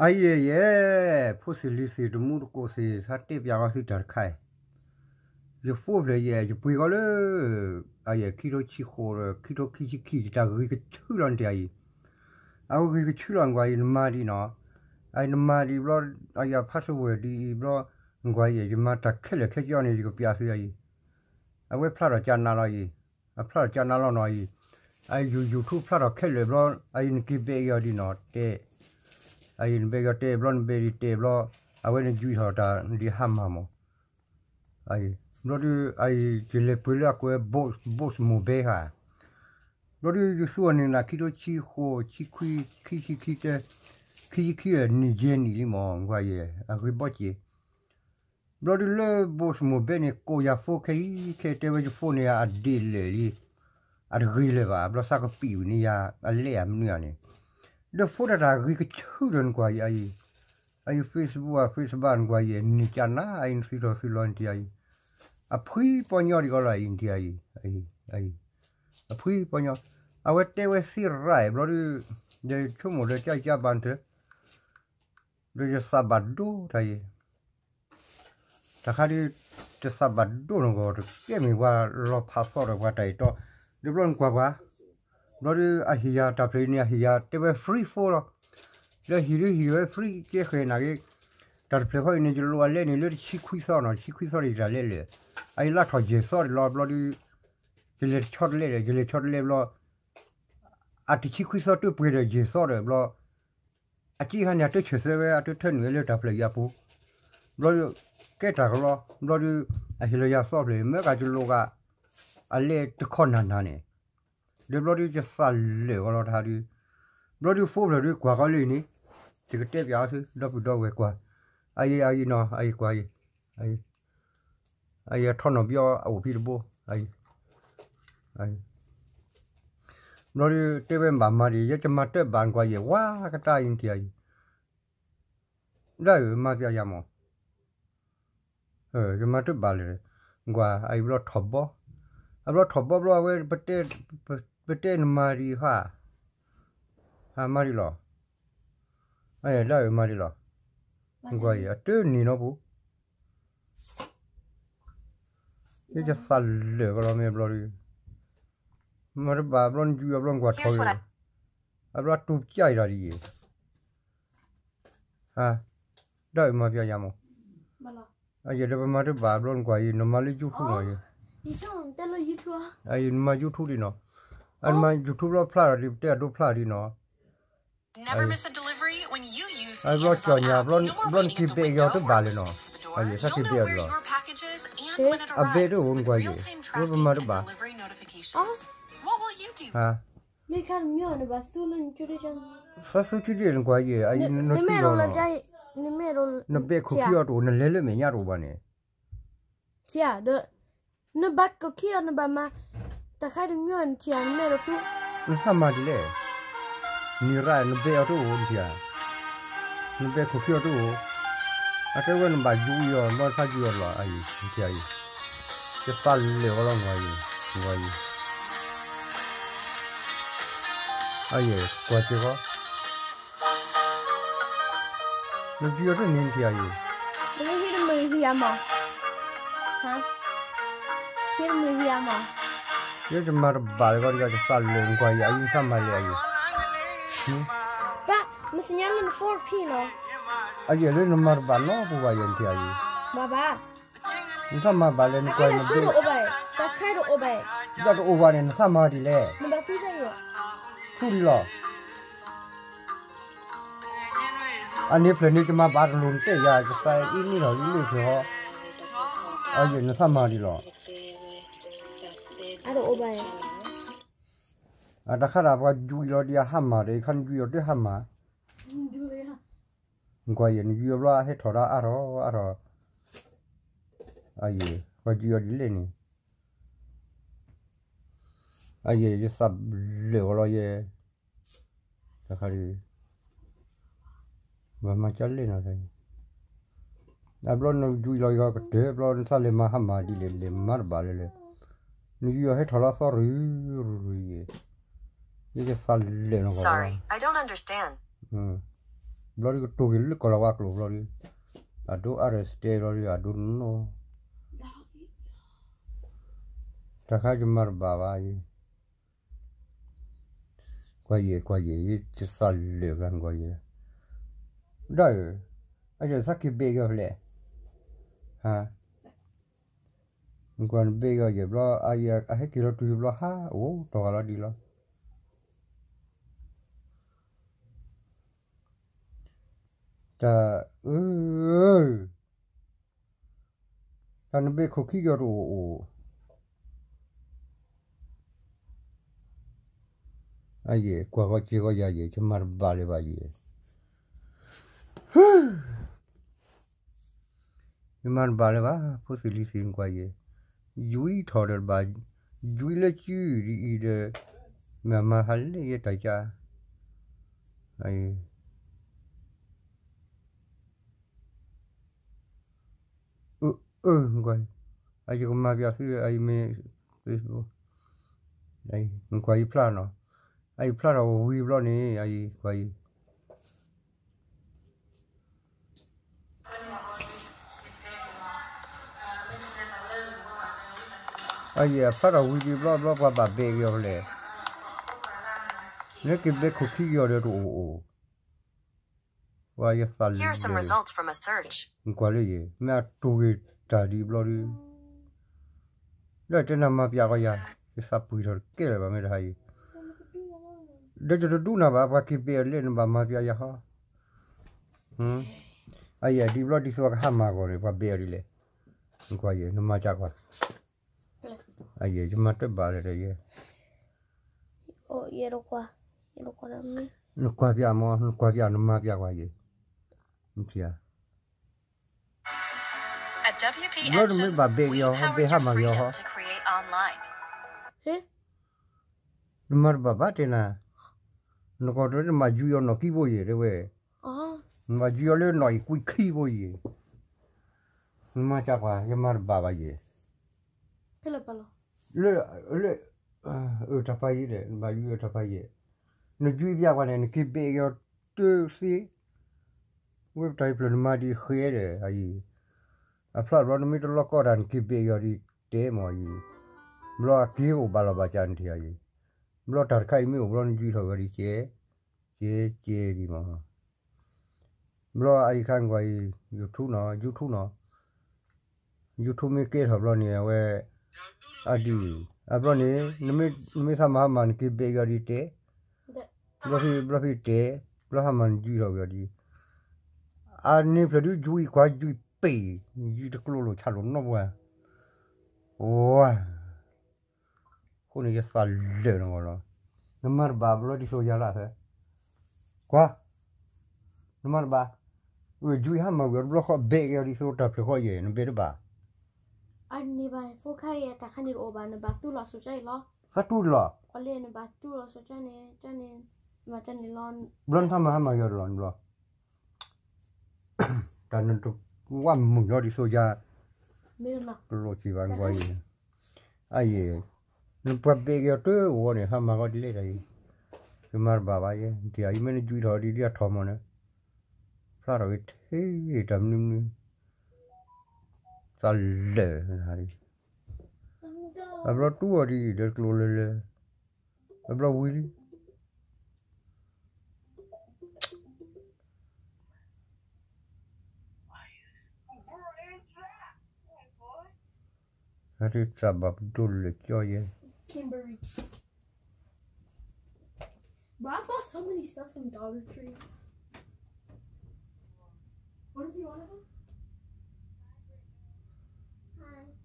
အယဲၢ်ယဲၢ်, ဖိသ့ၣ်လံၤသ့ၣ်တမူတကိးသ့ၣ် ဟးတဲပၠးဂီၤသုတၢ်တခါအံၤ, ယဖိဖျဲးယဲၢ် ယပှ့ၤဂီၤလၢ အယဲၢ်ခံထိဆံဃိးဒီး ခံထိခံဆံခံ ယတၢ်ဂ့ၤကဆူလီၤနတၢ်အံၤ, အဝဲဂ့ၤကဆူလီၤနကွၢ်အံၤ နမၤဒ်နီၤ, အနမၤဒ်ဘျီ အယၤဖးသဝဲၢ်ဒ်အံၤဘျီ နကွၢ်အံၤ ယမၤတၢ်ခဲလၢာ်ခဲဆ့န့ၣ် ယကပၠးသုအံၤ, အဝဲဖျါထီၣ်ကၢနးလီၤအံၤ, အဖျါထီၣ်ကၢနးလီၤနီၤအံၤ, အယိၤ YouTube ဖျါထီၣ်ခဲလၢာ်ဘျီ အအံၤနက့ၤဘဲအီၤဒ်နီၤ တဲ အအံၤနဘဲအီၤတဲဘျီ နဘဲဒ်တဲဘျီ အဝဲနယုၢ်ထီၣ်တၢ်ဒ်ဟါမၢ်မး, ဘျီဒုး အအံၤယလဲၤပှ့ၤလၢအကွဲး ဘိၣ်စမိၣ်ဘဲဧါ, ဘျီဒုးယသူအီၤန့ၣ်နၤ ခံထိဆံဃိး ဆံခွံ ခံဆံခံ တဲ ခံဆံခံန့ၣ်ယဲၢ်နံၣ်လံမး နကွၢ်ယဲၢ် အဂ့ၤဘီက့ၤ ဘျီဒုးလၢဘိၣ်စမိၣ်ဘဲန့ၣ် ကိးယၤဖိခဲအံၤ ခဲတဲဝဲယဖိန့ၣ် အဒ့ၣ်လၢာ်လံ, အတဂ့ၤလၢၤဘၣ် ဘျီသးကပံာ်ဝံၤန့ၢ်ယၤ အလဲၢ်အမနုၤဧါန့ၣ်, ဒီးဖိတၢ်တၢ်ဂ့ၤကဆူၣ်ဒီးနကွၢ်ယဲၢ်အံၤ, အအံၤ Facebook အ Facebook နကွၢ်ယဲၢ် နံၣ်ကၢနး အအံၤနသုးထီၣ်သုးလီၤနတံၤအံၤ, အဖှံပီညီဒ်ကီးလီၤအံၤနတံၤအံၤ, အဖှံပီညီ, အဝဲတဲဝဲသ့ရၣ်အံၤ ဘျီဒုး, ယဆိကမိၣ်ဒီးကၢ်ကၢ်ဘၣ်နတၢ် ဒီးယသးဘၣ်ဒိတၢ်အံၤ, တၢ်ခါဒုး တသးဘၣ်ဒိနီၢ်ဂီၢ် တကဲမ့ၢ်ပှၤလီၤဖးသီဒီးပှၤတၢ်အံၤတီ, ဒီးဘျီနကွၢ်ကွၢ်, ဘျီဒုးအဟ့ၣ်ယၤတၢ်ဖျၢၣ်အံၤန့ၣ် အဟ့ၣ်ယၤတဲဝဲ free phone လီၤ, ဒီးဟ့ၣ်ဒုးဟ့ၣ်ဝဲ free ကဲဃဲၤနာ်က့, တၢ်တဖျၢၣ်ဃီအံၤန့ၣ် ယလိၣ်အလဲန့ၣ် လၢတဆံခွံသီနီၤ တဆံခွံသီန့ၣ် ယတၢ်လဲလဲၣ်, အအံၤလၢထီၣ်ယဲၢ်သီတလီၤ ဘျီဒုး, ယလဲၤတဆီတလဲဒီး ယလဲၤဆီတလဲဘျီ အတဆံခွံသီတပှဲၤဒီးယဲၢ်သီဒီးဘျီ, အက့ခါန့ၣ် အတဆၢၣ်သၢဝဲ အတထၢနုာ်ဝဲလၢတၢ်ဖျၢၣ်အံၤအပူၤ, ဘျီဒုး, ကဲတၢ်ကလီ, ဘျီဒုး, အဟ့ၣ်လီၤယၤသီဖျၢၣ် မ့ၢ်ကၤယလိၣ်ဂၤ, အလဲတခီနၤနၤန့ၣ်, ဒီးဘျီဒုးယသးလၢာ်ဂီၤလီၤတဟါဒုး, ဘျီဒုးဖိဖျၢၣ်ဒုးကွၢ်ဃီလၢအံၤန့ၣ်, ယကတဲပၠးအီၤသု ဒီပုၢ်ဒီဝဲၢ်ကွၢ်, အအံၤအအံၤနီၤ အအံၤကွၢ်အံၤ အအံၤထီၣ်နီၣ်ဘံအီၤအအိၣ်ဖံးတဘိ, ဘျီဒုးတဲဝဲဘၣ်မၤဒ် ယကမၤတၢ်ဘၣ်နကွၢ်ယဲၢ် ဝါကတၢ်အံၤနတံၤအံၤ, ဒၣ်အုးမၤပၠးယၤမး, ယမၤတၢ်ဘၣ်လၢၤ, နကွၢ်အအံၤဘျီထီၣ်ဘီ, အဘျီထီၣ်ဘီဘျီအဝဲ, ပတဲနမၤဒ်ဟါ, ဟါမၤဒ်လီၤ, ဒၣ်အုးမၤဒ်လီၤ, နကွၢ်အံၤ အတၢ်န့ၣ်နီပူၤ ယကသးလၢာ်ကလီၤမ့ၢ်ဘျီဒုး, မၤတဘၣ်ဘျီနယူၤအဘျီနကွၢ်ထီၣ်ဂ့ၤ, အဘျီတူၢ်ကၠၢ်အံၤတၢ်ဒ်အံၤ, ဟါ, ဒၣ်အုးမၤပၠးယၤမး, အယဲၢ်ဒီးပမၤတဘၣ်ဘျီနကွၢ်အံၤ နမၤလၢ YouTube နီၤ, နမၤ YouTube ဒ်နီၤ, အနမၤ YouTube ဘျီဖျါထီၣ်ဒ် ပတဲအဒိဖျါဒ်နီၤ အဘျီကၠီၣ်ညါ ဘျီနက့ၤဘဲအီၤတဘၣ်လᢢ်နီၤ, အယဲၢ်သးက့ၤဘဲအီၤတလီၤ, အဘဲတအိၣ်နကွၢ်ယဲၢ်, ဝဲပမၤတဘၣ်, ဟါ, သးသူကဒ့ၣ်နကွၢ်ယဲၢ်, နဘဲခိၣ်ခံအီၤတအိၣ် နလဲၤလၢမဲာ်ညါတအိၣ်ဘၣ်န့ၣ်, ဒီး နဘၣ်ကီၢ်ခံအီၤ နဘၣ်မၤ တၢ်ခါတမံၤ နထံၣ်ဧါ နမဲာ်တတူၢ် နသးမၤဒ်လဲၣ်, နံၤရၣ် နဘဲအီၤတအိၣ် နထံၣ်ဧါ, နဘဲခိၣ်ခံအီၤတအိၣ်, အတဲဝဲနဘၣ်ယူၤအီၤ ဘျီနသးယူၤအီၤတလီၤ အံၤ နထံၣ်ဧါအံၤ, ယသးလဲာ်ဝဲလီၤ နကွၢ်အံၤ, နကွၢ်အံၤ, အယဲၢ် ကွၢ်စ့ၢ်ကီး နယူၤအီၤတန့ၢ် နထံၣ်ဧါအံၤ, နဟံးတမုာ်ဟံးဧါမး, ဟံးတမုာ်ဟံးဧါမး, ယဲယမၤတဘၣ်လၢၤဘၣ် ယသးလဲာ် နကွၢ်အံၤ အအံၤ နသးမၤလဲၣ်အံၤ, ပၢ် နသ့ၣ်ညါလၢန phone ဖံးနီၤ, အယဲၢ်လၢနမၤတဘၣ်နီတပူၤဘၣ် ယဲနထံၣ်ဧါအံၤ, မၤဘၣ် နသးမၤဘၣ်လဲၣ် နကွၢ်အံၤ နဘဲ တၢ်ခဲတအိၣ်ဘၣ်, တၢ်တအိၣ်ဘၣ်န့ၣ် နသးမၤဒ်လဲၣ်, သူဒ်လီၤ အန့ၣ်ဖျၢၣ်န့ၣ် ယမၤဘၣ်တလိၤ နတဲယၤ ယသးအ့ၣ်န့ၢ်လီၤ ယလၢဖျၢၣ်ဟီ, အယဲၢ်နသးမၤဒ်လီၤ, အတအိၣ်ဘၣ်, အတၢ်ခါဒၣ်ပှၤယူၤအီၤလီၤ ဒ်အဟါမၢ်ဒီး ယခါနယူၤအီၤတဟါမၢ်, နကွၢ်ယဲၢ် နယူၤအီၤဘျီ အဟဲထီၣ်ဒၣ်အါထီၣ်အါထီၣ်, အယဲၢ် ပှၤယူၤအီၤဒ်လဲၣ်န့ၣ် အယဲၢ် ယသးလၢာ်ဝဲလီၤယဲၢ်, တၢ်ခါဒုး မၤမၤကၢ်လဲၣ်နီၤ, အဘျီနယူၤအီၤလီၤ ယကတၢၢ် ဘျီ နသးလဲၤမၤဟါမၢ်ဒ်လဲၣ် လဲၤမၤတဘၣ်လၢၤလၢၤ, နယူၤအီၤဟဲထီၣ်လီၤသီရူၤရူၤယဲၢ်, ယသးလၢာ်နီၤကီးလီၤ, န ဘျီဒုးကတိၤက့ၤလၢကီၢ်လၤဝါကျိာ်ဘျီဒုး, အဒိအါဒီးစတဲဘျီဒုး အဒိနီၢ်, တၢ်ခါယမၤတဘၣ်ဘၣ်အံၤ, ကွၢ်ယဲၢ်ကွၢ်ယဲၢ် ယသးလၢာ်ကျါနကွၢ်ယဲၢ်, ဒၣ်ဧၢ, အယဲၢ်သးက့ၤဘဲးက့ၤအီၤဖဲလဲၣ်, ဟါ နကွၢ်နဘဲးက့ၤအီၤယဲၢ်ဘျီ အဟဲက့ၤလီၤတုၤယဘျီဟါ အိၣ်တီၢ်ဂၤလီၤဒ်လီၤ, တၢ်အၢ တၢ်နဘဲးခိၣ်ခံက့ၤအီၤတအိၣ်အိၣ်, အယဲၢ်ကွၢ်ဂီၤစ့ၢ်ကီးယၤယဲၢ် ယမၤတဘၣ်လၢၤဘၣ်ယဲၢ် ယမၤတဘၣ်လၢၤဘၣ် ဖိသ့ၣ်လံၤသ့ၣ်နကွၢ်ယဲၢ်, ယွံထီၣ်ဒီးတဘၣ်, ယွံလၢစုဒ်အံၤဒီး, မ့ၢ်မၤဟးလဲၣ်ယဲတၢ်ကါ, အၢ နကွၢ်, အယကမၤပၠးသု အအံၤမ့ၢ် Facebook, နကွၢ်ယဖျါနီၤ, အအံၤဖျါထီၣ်ဝံၤဘျီန့ၣ် အအံၤကွၢ်အံၤ အယဲၢ်အဖျါထီၣ်ဝံၤဒံးဘျီဘျီ ပှၤဘၣ်ဘဲးက့ၤအီၤဖဲလဲၣ်, နက့ၤဘဲးခိၣ်ခံက့ၤအီၤဒီးတအိၣ်အိၣ်, ပှၤယသးလၢာ်, နကွၢ်လၢယဲၢ် မ့ၢ်အတိၢ်က့ၤတၢ်ဒံးဘျီဒုး, ဒီးတဲနၤမၤပၠးကီးယၤ, ယသးပှံၢ်ထီၣ်တကဲလၢၤဘၣ်မ့ၢ်တဟါအံၤ, ဒီးယတဒူနၤဘၣ် ပှၤက့ၤဘဲးအီၤဒ်လဲၣ် နဘၣ်မၤပၠးယၤဟီ အယဲၢ်ဒ်ဘျီဒ်သိးကဟးမၤဂီၢ်န့ၣ် ပှၤဘဲးအီၤဒ်လဲၣ်, နကွၢ်ယဲၢ် နမၤကကွၢ်, အယဲၢ်ယမၤတဘၣ်လၢၤဒီးယဲၢ်, နကွၢ်ပၠးမ့ၢ် နကွၢ်ပၠး နမၤပၠးကွၢ်ယဲၢ်, ဘျီနမ့ၢ်ဘၣ်ဘဲးက့ၤအီၤ ဘဲးဟးမၤက့ၤအီၤဟီ နမၤတဘၣ်ဘၣ်တဲနၤ, နကီၢ်တနမၤယွံအီၤနီၢ်ကံဘိယဲၢ်တဲဝဲ, နမၤယွံအီၤလၢနီၢ်အံၤကွံာ်ခံဘိယဲၢ်, နမၤကကွၢ် ယမၤတဘၣ်ဘၣ်ယဲၢ်, လၢ လၢ တၢ်ဖးယံာ်ဒီး နဘၣ်ယွံအီၤတၢ်ဖးယံာ်, နယွံပၠးကွၢ်န့ၣ် နက့ၤဘဲးက့ၤအီၤတသ့, ဝဲပတၢ်အံၤဖျၢၣ်နမၤဒံးဃဲဒီးအံၤ, အဖျါဘျီနမ့ၢ်တလီၢ်ကီၢ်တၢ် နက့ၤဘဲးက့ၤအီၤဒံးတဲမ့ၢ်အံၤ, ဘျီအက့ၤအိၣ်ဘၣ်လီၤဘၣ်ကၢနထံၣ်အံၤ, ဘျီတၢ်တခါအံၤမ့ၢ်အိၣ်ဘျီနယွံထီၣ်ဝဲဒံးကဲ, ကဲကဲဒံးမ့ၢ်, ဘျီအအံၤခါနကွၢ်အံၤ YouTube နီၤ YouTube နီၤ YouTube မ့ၢ်ကဲထီၣ်ဘျီန့ၣ် အဝဲ အဒံး, အဘျီန့ၣ် နမ့ၢ်သးမၤဟါမၢ် နက့ၤဘဲးက့ၤအီၤဒံးတဲ, ဘျီဖဲတဲ, ဘျီဟါမၢ်နယွံထီၣ်ဝဲအီၤဒံး, အန့ၣ်ဖျၢၣ်ဒုးယွံကွၢ်ယွံပ့ၢ်, ယွံတကျိၤလိာ်ဆၣ်လိာ်နီတပှၤ, ဝါ အဃိန့ၣ်ယသးလၢာ်နဂီၢ်လီၤ, နမၤတဘၣ်ဘျီဒ်သိးယၤလၢဖဲ, ကွၢ်, နမၤတဘၣ်, ယွံဟါမၢ်ဝံၤအီၤတဘျီဃီဘဲးက့ၤအီၤဒ်သိးတၢ်ဖျၢၣ်ဃီယဲၢ် နဘဲးတဘၣ်, အန့ၣ်ဘၣ် ဖိခါအံၤတၢ်ခါန့ၣ်တအိၣ်ဘၣ် နဘၣ်တူၢ်လီၤစိၤကၢအံၤလီၤ, သးတူၢ်လီၤ, ပှၤလၢနဘၣ်တူၢ်လီၤစိၤကၢန့ၣ်, ဘျီနသးမၤဟါမၢ်ယီၤတလီၤနဘျီ တၢ်နတဝၢ်မုာ်လီၤဒ်သိးယၤ, တလိၣ်စံးဘၣ်နကွၢ်အံၤ, အယဲၢ်, နပှၤဘဲးက့ၤအီၤတအိၣ်ဝဲန့ၣ် ဟါမၢ်ဂီၢ်ဒ်လဲၣ်တၢ်အံၤ, ယမၤတဘၣ်ဘၣ်ယဲၢ် နထံၣ်အံၤမ့ၢ်နယွံထီၣ်ဒ်ဒ်အထီၣ်မီၢ်န့ၣ်, ဖျါထီၣ်က့ၤထဲတၢ်မနုၤမနုၤ, သးလၢာ်နဟါလံ, အဘျီတူၢ်အီၤဒ်အံၤဒီးကျိၤလၢလၢ, အဘျီဝံၤလံ ဟဲတၢ်ဘၣ်ပဒိၣ်လၢာ်ကၠီယဲၢ်, But I bought so many stuff from Dollar Tree. What is he one of them?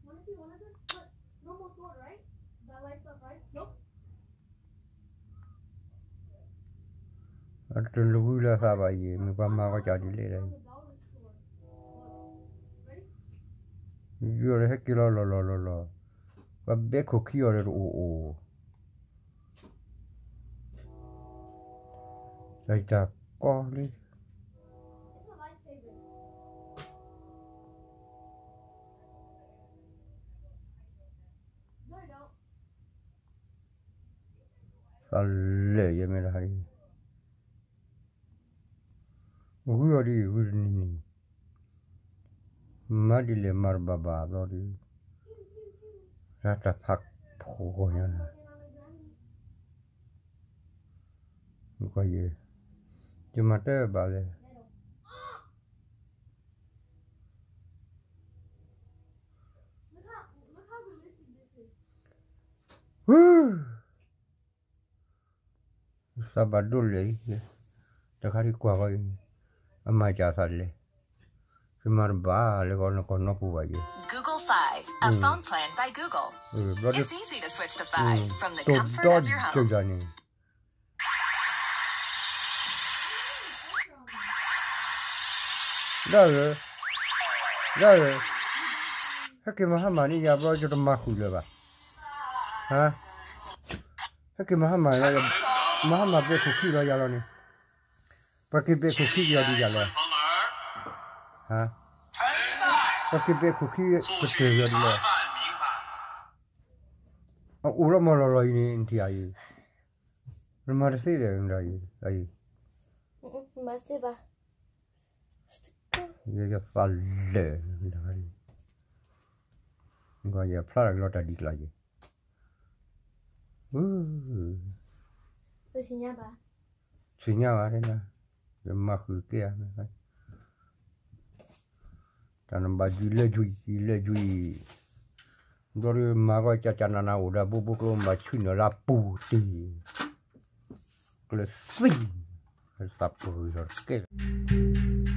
What is he one of them? What? Normal sword, right? That lights up, right? Nope. အတလူၤဝံၤလၢသးဘၣ်ယဲၢ် မ့ၢ်ပှၤမၤကီၢ်ကၢ်ဒ်လဲၣ်ဒီး, ယိၤလၢဟဲက့ၤလီၤလီၤလီၤလီၤလီၤ, ပှၤဘဲခိၣ်ခံအီၤဒီးတအိၣ်အိၣ်, တၢ်ကီလံ သးလၢာ်ယဲၢ်မ့ၢ်တဟါအံၤ, ဂုၢ်အီၤဒ်အံၤ ဂုၢ်တနံၤန့ၣ် မၤဒ်လဲၣ်မၤတဘၣ်ဘၣ်ဘျီဒီး ရၢ်တၢ်ဖးဖိဂီၢ်ညါနၤ ကွၢ်ယဲ ယမၤတၢ်ဘၣ်လဲၣ် သးဘၣ်ဒိၣ်လဲၣ်အံၤ တခါဒ်ကွၢ်ဃီအံၤ အမၤကၢ်သးလဲၣ် ယမၤတဘၣ်လၢကီၢ်နီၢ်ပူၤဘၣ်ယဲ Google Fi, a phone plan by Google. It's easy to switch to Fi from the comfort of your home. တိၢ်ဒီးကၢ်ယၤန့ၣ် ဒၣ်ဧၢ, ဒၣ်ဧၢ, ဟဲက့ၤမၤဟါမၢ်န့ၢ်ယၤဘျီ ယတမၤဃုာ်လၢၤဘၣ်, ဟါ, ဟဲက့ၤမၤဟါမၢ်လီၤ, မၤဟါမၢ်ဘဲခိၣ်ခံလီၤယၤလီၤန့ၣ်, ပှၤက့ၤဘဲခိၣ်ခံကယီၤဒ်ယၤလဲၣ်, ဟါ, ပှၤက့ၤဘဲခိၣ်ခံကတၢၢ်ယီၤဒ်လဲၣ်, အအိၣ်လီၤမၤလီၤလီၤအံၤန့ၣ် နထံၣ်အံၤ နမၤတသ့ဒီး အံၤ, ယသးလၢာ်, ယဖျါလီၤတၢ်ဒ်ကျါယဲ, သ့ၣ်ညါဘၣ်, ယမၤဃုာ်က့ၤဧါ, တၢ်နဘၣ်ယံၤလဲၤယံၤ ယံၤလဲၤယံၤ, ဘျီဒီးမၤကီၢ်ကၢ်ကၢ်နးနးအိၣ်ဒီးဘိဘိကျိမၤဆူၣ်နၢၤလၢပူၤတ့ၢ်, ကျၢၤသံ, သးပှၢ်လီၤတကဲလီၤ